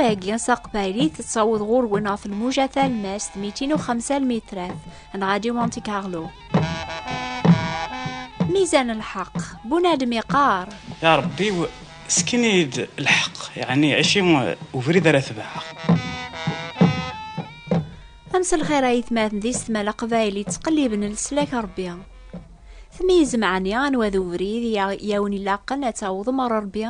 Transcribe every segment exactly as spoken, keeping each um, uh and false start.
Ṣṣehba-agi taqbaylit tettaweḍ ɣur-wen ɣef lmuja talmast mitin u xemsa lmitrat n Radio Monte Carlo. Mizan lḥeqq, bunadem iqqar: Ya Ṛebbi-w, sken-iyi-d lḥeqq, yeɛni ɛici ubrid ara tebɛeɣ. Amselxir a yetmaten d yessetma n Leqbayel yettqelliben leslak Ṛebbi. Tmeyyzem ɛni anwa d ubrid i awen-ilaqen ad tawḍem ɣer Ṛebbi?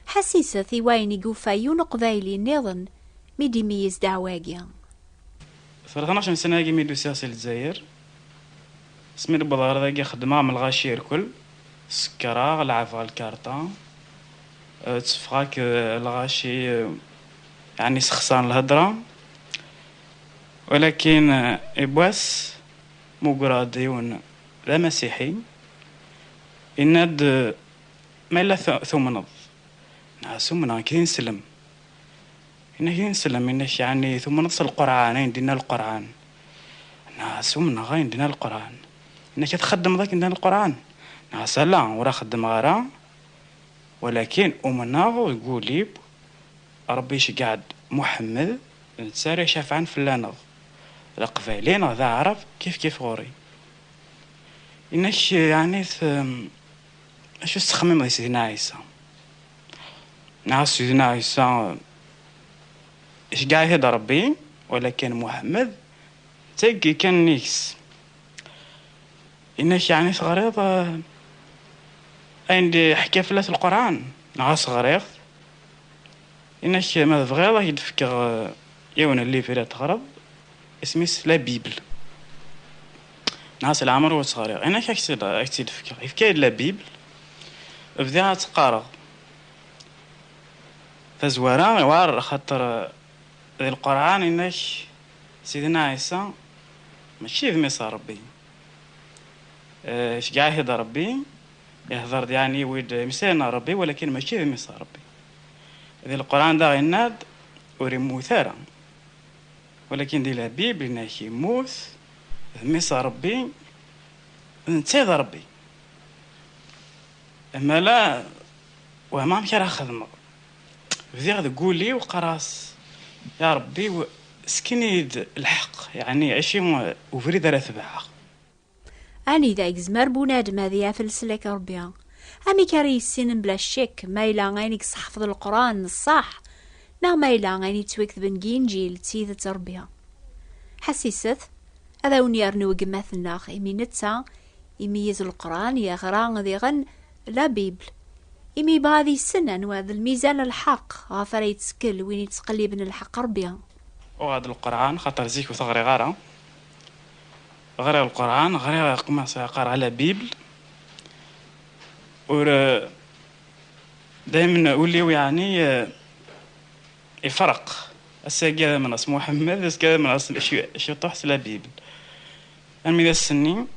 Ḥassiset i wayen i yufa yiwen uqbayli nniḍen mi d-imeyyez ddeɛwa-agi. Tura tnac n ssna-agi mi d-usiɣ si Lezzayer. Asmi d-wwḍeɣ ɣer dagi xeddmeɣ am lɣaci irkel, sekreɣ, leɛbeɣ lkarṭa, eh, tteffɣeɣ akked lɣaci, eh, yeɛni sexṣaren lhedra. Walakin, eh, yiwwas, mmugreɣ-d yiwen d amasiḥi, yenna-d, eh, ma yella tu-, tumneḍ? Nniɣ-as umneɣ, nekk d ineslem. Yenna-k d ineslem, yenna-k yeɛni tumneḍ s Lqurɛan, ayen d-inna Lqurɛan? Nniɣ-as umneɣ ayen d-inna Lqurɛan. Yenna-k ad txeddmeḍ akken d-inna Lqurɛan? Nniɣ-as ala, ur xeddmeɣ ara, walakin umneɣ deg wul-iw Ṛebbi iceggeɛ-d Muḥemmed, d netta ara icafɛen fell-aneɣ, d aqbayli neɣ d aɛrab, kif kif ɣur-i. Yenna-k yeɛni t-, acu tettxemmimeḍ di Sidna Ɛisa? Nniɣ-as Sidna Ɛisa iceggeɛ-it-id Ṛebbi, walakin Muḥemmed d tagi kan nnig-s. Yenna-k yeɛni teɣriḍ, eh, ayen d-iḥka fell-as Lqurɛan? Nniɣ-as ɣriɣ-t. Yenna-k ma tebɣiḍ ad k-d-fkeɣ, eh, yiwen n livre ad teɣreḍ, isem-is La Bible. Nniɣ-as leɛmer ur tt-ɣriɣ. Yenna-k ad k-tt-id-, ad k-tt-id-fkeɣ. Yefka-yi-d La Bible, bdiɣ ad tt-qqareɣ. Tazwara iwɛer, axaṭer, eh, di Lqurɛan yenna-k Sidna Ɛisa mačči d mmi-s n Ṛebbi. Eh, iceggeɛ-it-id Ṛebbi, ihder-d yeɛni wid imeslayen n Ṛebbi, walakin mačči d mmi-s n Ṛebbi. Di Lqurɛan daɣ yenna-d ur immut ara. Walakin di la Bible yenna-k immut, d mmi-s n Ṛebbi, d netta i d Ṛebbi. Amala wehmeɣ amek ara xedmeɣ. Bdiɣ deg wul-iw qqareɣ-as, ya Ṛebbi, sken-iyi-d lḥeqq, yeɛni ɛici ubrid ara tebɛeɣ. Anida i yezmer bunadem ad yaf leslak n Ṛebbi? Amek ara yissin mebla ccek ma yella ayen i yesseḥfeḍ Leqran n ṣṣeḥ, neɣ ma yella ayen yettwaketben deg Yinǧil d tidet n Ṛebbi? Ḥassiset, ad awen-yernu gma-tneɣ, imi netta imeyyez Leqran, yeɣra diɣen La Bible, imi yebɣa ad yessen anwa d lmizan n lḥeqq ɣef ara yettkel win yettqelliben lḥeqq n Ṛebbi. Uɣeɣ-d Leqran, xaṭer zik ur t-ɣriɣ ara. Ɣriɣ Leqran, ɣriɣ, kumaṣiɣ qqareɣ La Bible. Ur, eh, daymen ul-iw, yeɛni, eh, ifreq. Ass-agi ad amneɣ s Muḥemmed, ass-agi ad amneɣ s, ci-, ciṭuḥ s La Bible. Armi d ass-nni,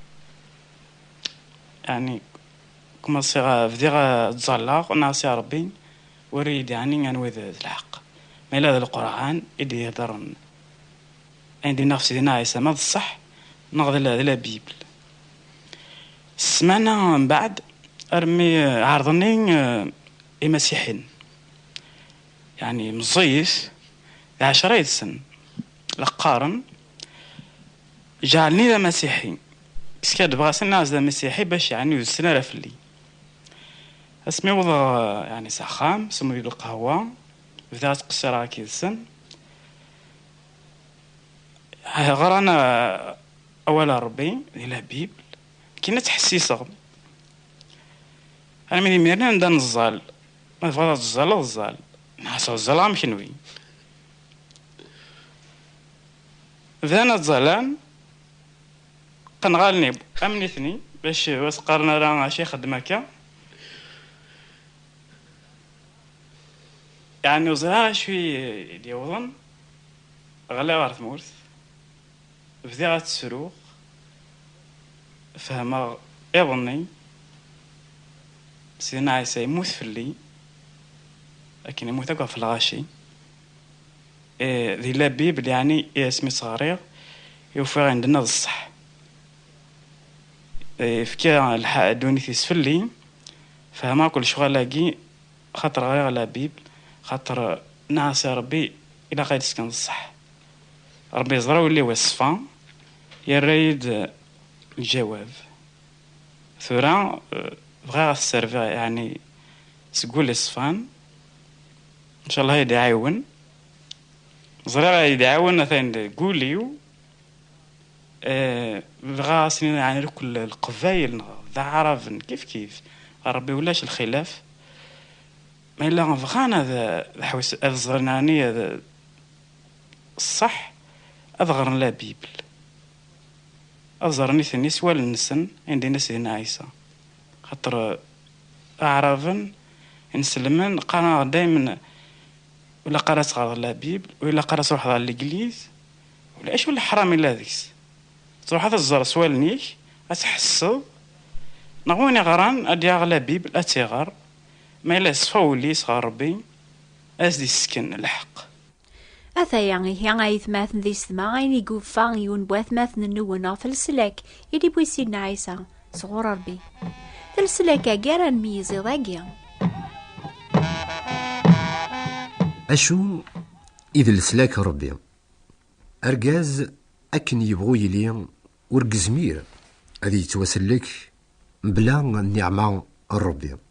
yeɛni, kumaṣiɣ, bdiɣ, eh, ttẓallaɣ, nniɣ-as, ya Ṛebbi, weri-yi-d, yeɛni, anwa i d, d lḥeqq. Ma yella d Leqran i d-iheddren, ayen d-yenna ɣef Sidina Ɛisa, ma d ṣṣeḥ, neɣ d la, d la Bible. Ssmana mbeɛd, armi, eh, ɛerḍen-iyi, eh, imasiḥiyen. Yeɛni, meẓẓiyit, d ɛecra yid-sen. La qqaren, ǧeɛlen-iyi d amasiḥi. Skaddbeɣ-asen nniɣ-as d amasiḥi bac, yeɛni, ur zetten ara fell-i. Asmi wwḍeɣ, eh, yeɛni, s axxam, semmeɣ-d lqahwa, bdiɣ ttqeṣṣireɣ akka yid-sen. Ɣran, eh, awal n Ṛebbi di la Bible, akken ad ttḥessiseɣ. Armi d imiren anda neẓẓal, ma tebɣiḍ ad teẓẓaleḍ, ẓẓal. Nniɣ-as ẓẓaleɣ am kenwi. Bdan ad ẓẓalen, qqneɣ allen-iw am nitni, bac ur as-qqaren ara acu ixeddem akka. Yeɛni ur ẓriɣ acu i d-yewwḍen, ɣliɣ ɣer tmurt, bdiɣ ad ttruɣ, fehmeɣ iḍ-nni Sidna Ɛisa yemmut fell-i, akken yemmut akk ɣef lɣaci. Eh, di la Bible, yeɛni, eh, asmi tt-ɣriɣ, i ufiɣ ayen d-tenna d ṣṣeḥ. Eh, yefka lḥa-, ddunit-is fell-i, fehmeɣ akk lecɣal-agi, xaṭer ɣriɣ la Bible, xaṭer nniɣ-as i Ṛebbi, ilaq ad d-sken ṣṣeḥ. Ṛebbi yeẓra ul-iw iṣfa, yerra-yi-d lǧawab. Tura, eh, bɣiɣ ad t-sserbiɣ, yeɛni, seg wul iṣfan. Ncallah ad yi-d-iɛiwen. Ẓriɣ ad yi-d-iɛiwen atan deg wul-iw. Eh, bɣiɣ ad s-iniɣ, yeɛni, akk l-, Leqbayel neɣ d Aɛraben, kif kif. Ɣer Ṛebbi ulac lxilaf. Ma yella bɣan ad, ad ḥewsen, ad ẓren, yeɛni, ad, ṣṣeḥ, ad ɣren la Bible. Ad ẓren nitni s wallen-nsen ayen d-yenna Sidna Ɛisa. Xaṭer, eh, Aɛraben, inselmen, qqaren-aɣ daymen, ur ilaq ara ad teɣreḍ la Bible, ur ilaq ara ad truḥeḍ ɣer legliz, ulac ur leḥram illa deg-s. Truḥ ad teẓẓer s wallen-ik, ad tḥesseḍ, neɣ win iɣran ad yaɣ la Bible, ad tt-iɣer, ma yella yeṣfa wul-is ɣer Ṛebbi, ad s-d-issken lḥeqq. Ataya ihi ay atmaten d yessetma, ayen i yufa yiwen n watmaten-nwen ɣef leslak i d-iwwi Sidna Ɛisa sɣur Ṛebbi. D leslak-agi ara nmeyyez iḍ-agi. Acu i d leslak n Ṛebbi? Argaz, akken yebɣu yili, ur yezmir ad yettwasellek mebla nniɛma n Ṛebbi.